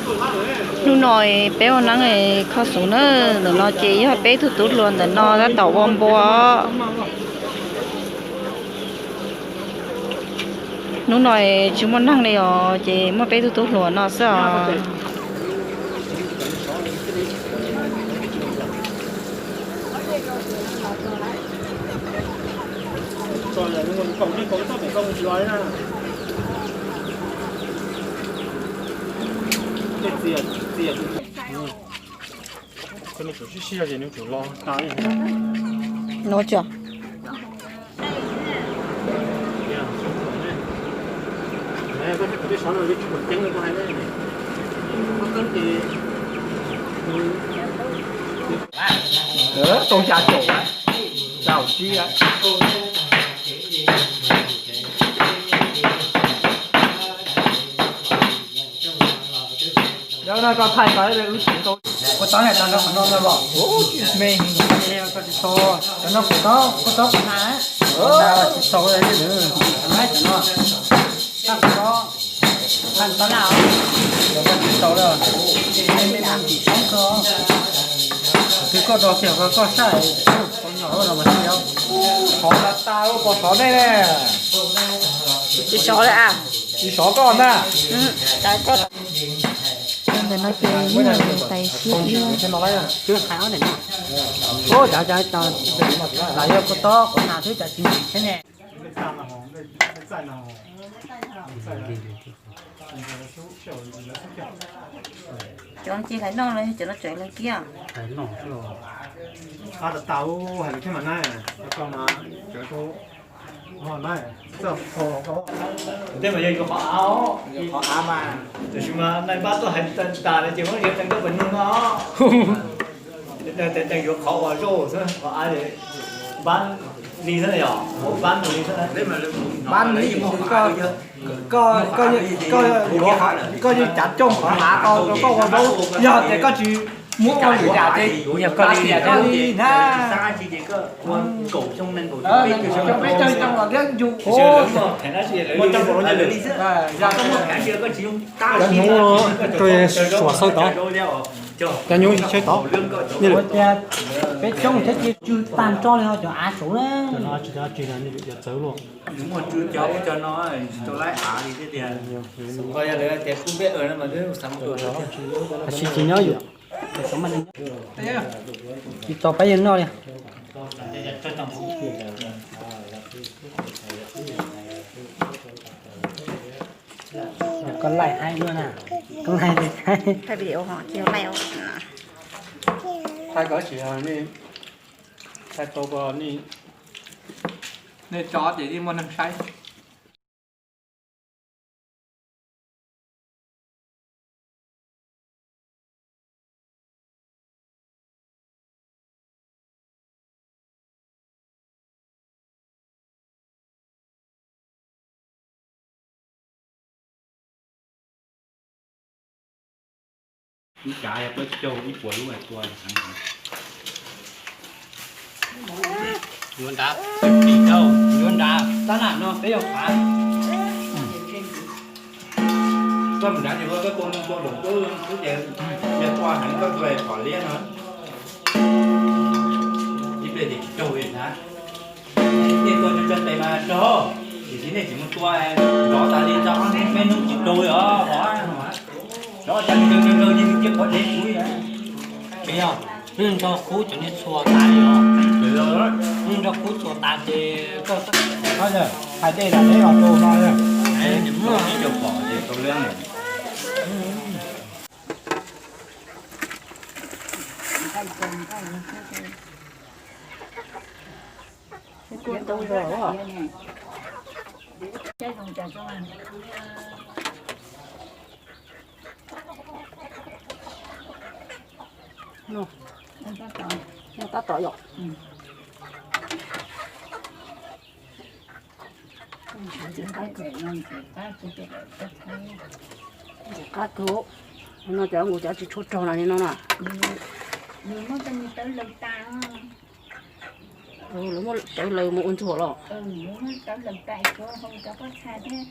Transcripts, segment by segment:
Hnub no peb ua neeb kho xov na, ntawm no ces yog peb tug tub hluas ntawm no tab tom ua npua. Hnub no tsis muaj neeg li os, ces muaj peb tug tub hluas no xwb os. Nuv tso. Tau xya caum, xya caum tsib. Yog no koj thaij tau wb tsis tau. Koj tau ne, tau no qhov no los me, koj tsis tau, cov no kuv tau, koj tau qhov na, na tsis tau li, na cov no, tau tau na, tsis tau li, me me tsis tau koj, twb koj rau tiag koj saib, tau nyom los mas saib yog, qhov tas tas koj sov nej ne, tsis sov li a, tsis sov koj na. Ntawm no ces yog tais siab ib. Lam yog koj tob qhov nas twb cas tsis ntsim thiab ne. Cov no ces hlais noj los yog cov no tseem leej kiab? Tej mas yog yuav qhov av os, qhov av mas, tab sis mas nais npab tuaj hais tas tas ces muab yuav teev tuaj pem nug no. Teev yuav qhov uas zoj xwb, qhov av npab li xwb yog, npab li xwb. Npab li, koj, koj, koj yeej cav coj qhov av rau koj ua zaub, yog tias koj tsis muab ua lwm yam ces yog koj li yam li na. Peb caug xyoo los thiab yus, yog koj muaj, cov hnyuv no rau suam xawb tod, cov hnyuv xawb tod. Tias peb coob thiab cia tsw tag nrho li ho cov av saud na. Tsis tau tsis, yog txawv luaj. Nws muaj tsw cov ub cov no, tsis tau laib av li thiab tiag. Tsis tsis nyob yus, tsis tau pab yus noj li. Koj laij haib luaj na, koj laij li haib. Thaij video ho tsis laij os. Thaij kom tsis, thaij tau ko nej, nej tso ces yeej muaj neeg saib. Ib kav yog plaub caug ib puas lub tua. Yuav nrad, yuav nrad tab lam no peb yog qhav. Koj mus nrad ces koj tua tua tua tua ces yog tua heev koj tua pom liab no. Ib pliag ces tsis raug li ntag. Nej tua tso tso tes mas raug, tiam sis nej tsis mus tua nrov tas li tso ob hnub peb hnub tsis raug li os. Nrov tas li raug raug raug ces nws cia qhuav dhev kuv li. Yog, nrog kub cov niag txhua tas li os. Nrog kub txhua tas ces koj hais dej lam dej los rau no. Tab tom yom. Qab kawg, no cov nkaus cov tsis tshua raug na li no na. Lawv muab tawv laws mus ua ntxuag los. Lawv muab tawv laws tais tsuav hau cov pob txha thiab.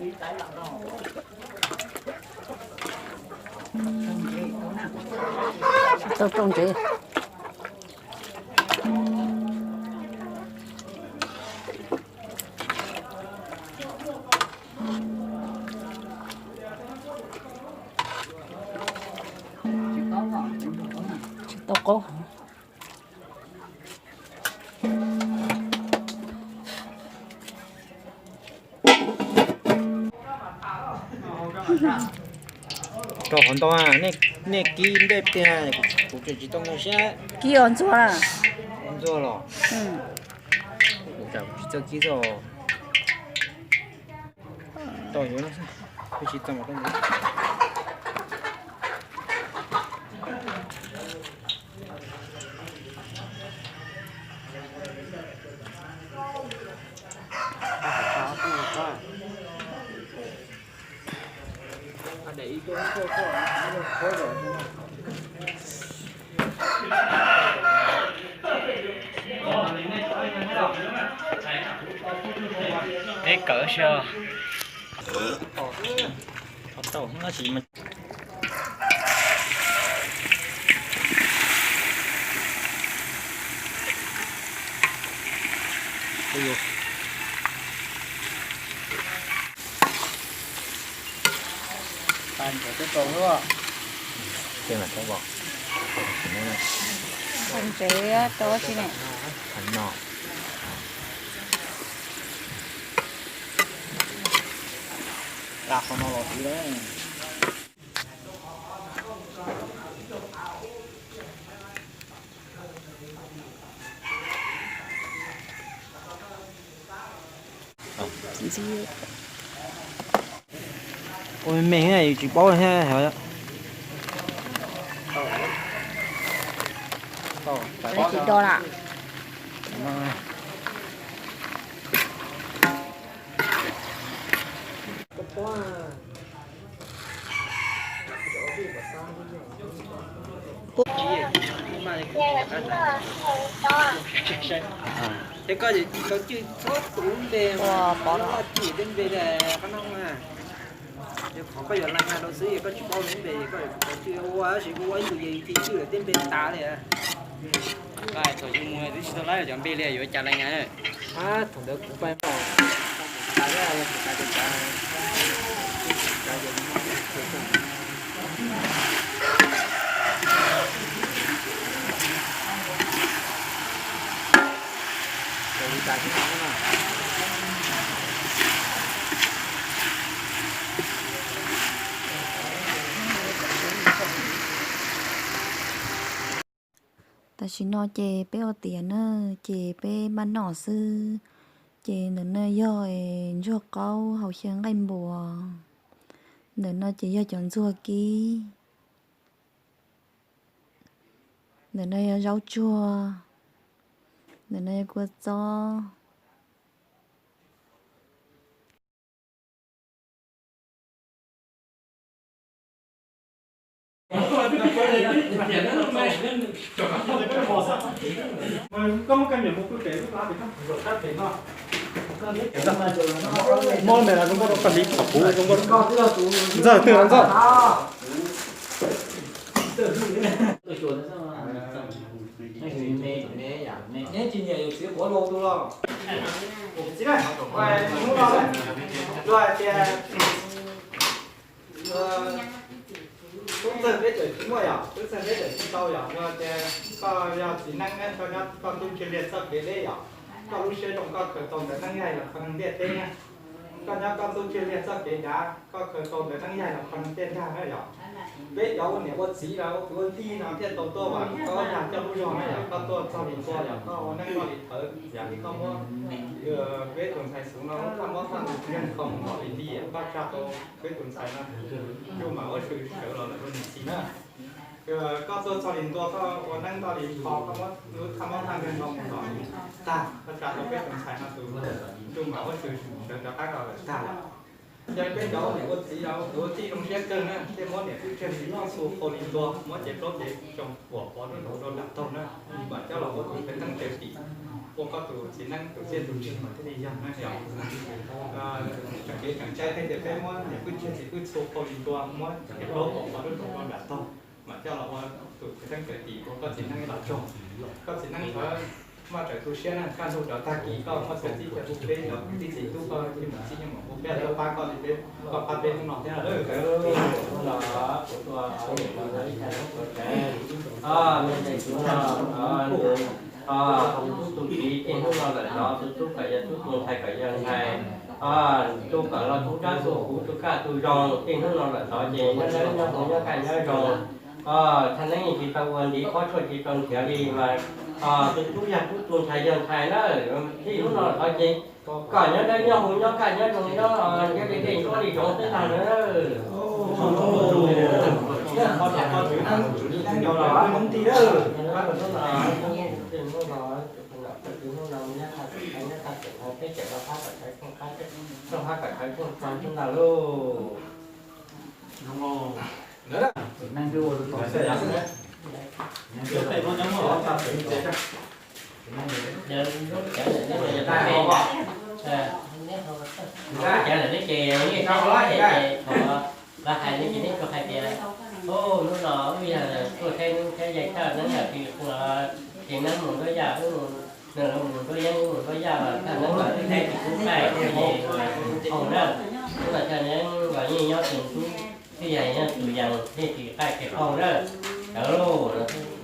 Tsis tau rau ntsev. Tsis tau qaub heev. Rau qhov ntau, nej kib nplej tiag, kuv tseem tsis tau mus siab. Kib os ntxuag. Ntxuag los? Kuv tsis txawj kib txog. Tau yuav no xwb, kuv tsis txog mas tau. Peb kawm sio. Ntsev rau tsi ne? Qhov no los tiv lawm. Ua me me yus tsis paub thiab. Tsis do lawm. Ces koj tau cwj txhua tus lub npe, loj cwj tej npe qab no na. Yog qhov koj yuav lees na rau xwb, koj tsis paub lub npe, koj yuav tau cwj ua, tab sis kuv ua ib ntus ces thim cwj lawm tej npe tas li. Thaum yus mus twb tsis tau laib cov npe li, yuav cas lees na. Thaum ntawd kuv pais Tam sim no ces peb ua tiav na, ces peb maj noj xwb. Ces ntawm no yog ntsuag qaub haus xyaw nqaij npua. Ntawm no ces yog cov ntxuag kib. Ntawm no yog zaub tsuag. Ntawm no yog kua txob. Muab me los zoo nkauj rau koj hliv kom kuv zoo nkauj. Ntxawg twg los ntxawg. Neb tsis nyiam yus txiv quav los tu los? Txiv na, hnub no luag hais tias tub ntxawg peb tseem tsis muaj yom, tub ntxawg peb tseem tsis tau yom, luag tias koj yog txiv neeb, koj nyob koj tub ntsia liag txoj kev deb yom, koj lub siab zoo koj khaws tau ntawv neeb yaig los kho neeg ntiaj teb na. Koj nyob koj tub ntsia liag txoj kev dav, koj khaws tau ntawv neeb yaig los kho neeg ntiaj nrag na yom. Peb cov ua niam ua txiv los ua kwv ua tij no thiaj tau tuaj vam koj yag coj lub zog na yom, koj tuaj txog li ntua yom, koj ua neeb noj li thawv, yam li koj muab peb tus ntxhais Xwm no lub thaj mob thaj nkeeg tau noj li nti, koj tsa tau peb tus ntxhais no, Ntsuj Mam Uab Tsw sawv los lawm rau niam txiv na. Koj tuaj txog li ntua koj ua neeb noj li qho, koj muab lub thaj mob thaj nkeeg no mus los tag, koj tsa tau peb tus ntxhais no tus Ntsuj Mam Uab Tsw sawv rov qab los lawm tag lawm. Yog peb cov niam ua txiv los ua tij zoo siab kawg na, thiaj muab niam pub tseg txiv pub txhu qhau li ntua, muab cev plaub cev tsoos uas pov rau nram taug na, mam coj los ua tus txiv neeb tsev tim, ua koj tus txiv neeb tus txiaj tus ntsig mas thiaj li yog na yom. Tseem kev tseem tshaj thiaj tias peb muab niam pub tseg txiv pub txhu qhau li ntua, muab cev plaub uas pov rau nram taug, mam coj los ua tus txiv neeb tsev tim ua koj txiv neeb ib los tsoog. Koj txiv neeb thov maj rawm tu siab na, kaj ntug rov tag kis koj muaj txhua txij cov pub peb cov kwv tij txiv tub koj thiaj mus txib nyob mus ua peb tuaj pab koj li peb, koj pab peb hnub no thiab. Hnub no kuv tuaj ib tug ua tsev, tus tub tus kiv, ces hnub no lawm tod tus tub kom yog tub, tus ntxhais kom yog ntxhais, tus kom los tus dab tus huv tus kaj tus zoo, ces hnub no lawm tod ces nyob dawb nyob huv nyob kaj nyob zoo. Thaj neeb yeej tsis tau ua ntiv, pob tshuaj tsis tau nrhiav li mas tus tub yog tub, tus ntxhais yog ntxhais na. Txij hnub no lawm tod ces kom nyob dawb nyob huv nyob kaj nyob zoo, nyob nyob deb dej nruab li zoov xwb ntag na. Peb cov rau phab kom sawv tsees ntag lauj. Lub cawv lawm ne ces nej saib ces thaum lawv hais ne ces nej tsuas hais tias, hnub no wb yog tuaj saib neeb saib yaig thaj neeb yog tsis, tsis neeb mus nruab yaj, nws mus nruab yeeb, wb mus nruab yaj los thaj neeb los twb saib tsis pub qaij thiaj li qhau na. Hnub no thaj neeb los yeej nyob tus ntxub thiab yog nyob tus yees thiaj tsis qaij tsis qhau na. Cawv lauj.